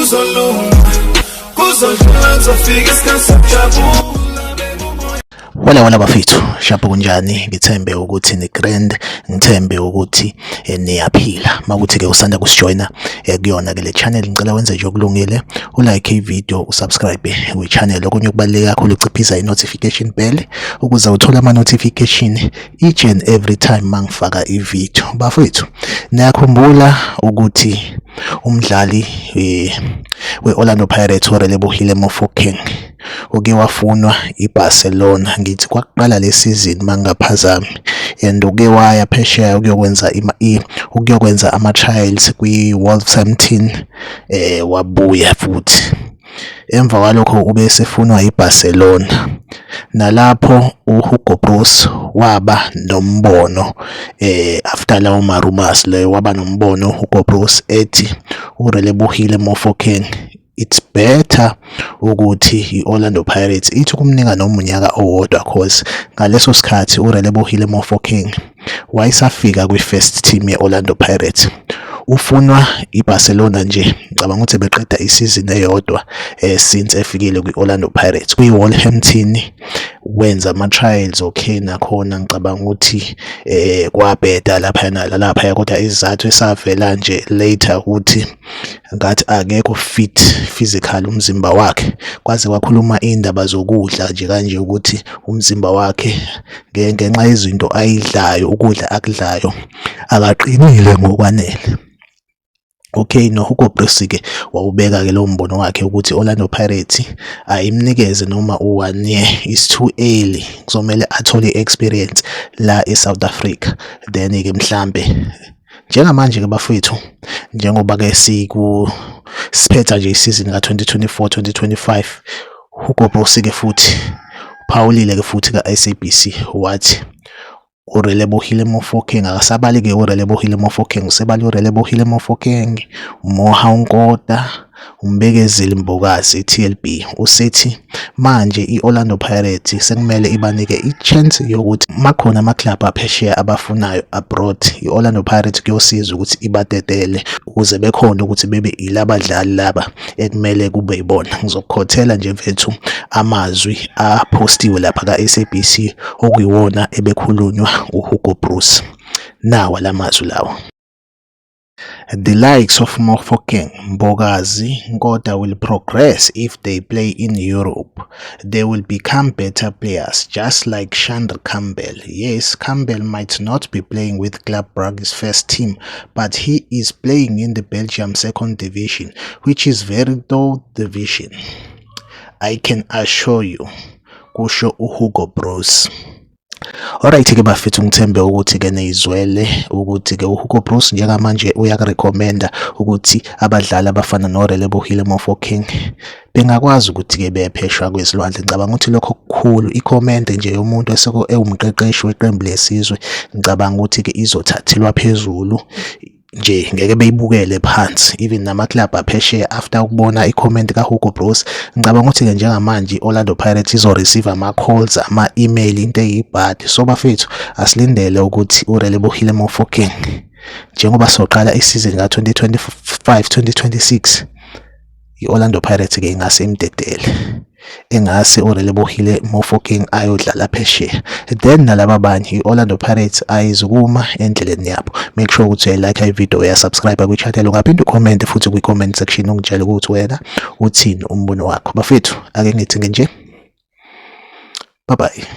Kuzolunga, kuzodlula, kuzofika isikhathi sokujabula. Wala wala bafethu, shapho kunjani? Ngithembe ukuthi ni grand, ngithembe ukuthi niyaphila. Makuthi ke usanda kusijoyina kuyona ke le channel, ngicela wenze nje okulungile, ulike i-video, usubscribe kwi channel. Okunye okubaluleke kakhulu, uciphisa i-notification bell ukuze uthole ama notification each and every time mangifaka i-video. Bafethu, niyakhumbula ukuthi umdlali we-Orlando Pirates uRelebohile Mofokeng uke wafunwa iBarcelona, ngithi kwakuqala le season mangingaphazami, and uke waya phesheya ukuyokwenza ama-trials kwi-Wolverhampton, wabuya futhi. Emva kwalokho ube esefunwa iBarcelona, nalapho uHugo Broos waba nombono after lawo ma-rumours leyo, waba nombono uHugo Broos ethi uRelebohile Mofokeng, it's better ukuthi i-Orlando Pirates ithi ukumnika noma unyaka owodwa, cause ngaleso sikhathi uRelebohile Mofokeng wayesafika kwi-first team ye-Orlando Pirates. Ufunwa iBarcelona nje, ngicabanga ukuthi beqeda isizini eyodwa since efikile kwi-Orlando Pirates. Kwi-Wolverhampton wenza ama-trials, okay, nakhona ngicabanga ukuthi kwabheda lapha nalaphaya, kodwa isizathu esavela nje later ukuthi ngathi akekho fit physical umzimba wakhe. Kwaze kwakhuluma iy'ndaba zokudla nje kanje, ukuthi umzimba wakhe ngenxa yezinto ayidlayo, ukudla akudlayo, akaqinile ngokwanele. Okay, no-Hugo Broos-ke wawubeka-ke lowo mbono wakhe ukuthi Orlando Pirates ayimnikeze noma u-one year, it's too early, kuzomele athole i-experience la e-South Africa. Then-ke mhlambe njengamanje-ke bafowethu, njengoba-ke siku siphetha nje isizini ka-2024 2025, Hugo Broos-ke futhi uphawulile-ke futhi ka-SABC, wathi uRelebohile Mofokeng akasabali-ke. uRelebohile Mofokeng usebali uRelebohile Mofokeng, uMohau Nkota, uMbekezeli Mbokazi, i-TLB. Usethi manje i-Orlando Pirates sekumele ibanike i-chance yokuthi makhona ama-club aphesheya abafunayo abroad, i-Orlando Pirates kuyosiza ukuthi ibadedele ukuze bekhona ukuthi bebe ilabadlali laba ekumele kube yibona. Ngizokukhothela nje mfethu amazwi aphostiwe lapha ka-SABC okuyiwona ebekhulunywa uHugo Broos. Nawa lamazwi lawa. "The likes of Mofokeng, Mbokazi, Nkota will progress if they play in Europe. They will become better players, just like Shandre Campbell. Yes, Campbell might not be playing with Club Brugge's first team, but he is playing in the Belgium second division, which is very low division. I can assure you," kusho uHugo Broos. Alright-ke bafethu, ngithembe ukuthi-ke niyizwele ukuthi-ke uHugo Broos njengamanje uyakurekhomenda ukuthi abadlali abafana noRelebohile Mofokeng bengakwazi ukuthi-ke bepheshwa kwezilwandle. Ngicabanga ukuthi lokho kukhulu, i-comment nje yomuntu eseko ewumqeqeshi weqembu lesizwe, ngicabanga ukuthi-ke izothathelwa phezulu nje, ngeke beyibukele phansi even nama-club aphesheya after ukubona i-comment ka-Hugo Broos. Ngicabanga ukuthi-ke njengamanje i-Orlando Pirates izo-receive ama-calls, ama-email, into eyibhadi. So bafethu, asilindele ukuthi uRelebohile Mofokeng, njengoba soqala isizini ka-2025 2026, i-Orlando Pirates-ke ingase imdedele, engase uRelebohile Mofokeng ayodlala phesheya, then nalaba abanye i-Orlando Pirates ayizukuma endleleni yabo. Make sure ukuthi uyayilike i-video, uyasubscribe kwi-channel, ungaphinde ucomment futhi kwi-comment section, ungitshele ukuthi wena uthini umbono wakho. Bafethu, ake ngithi nje bye bye.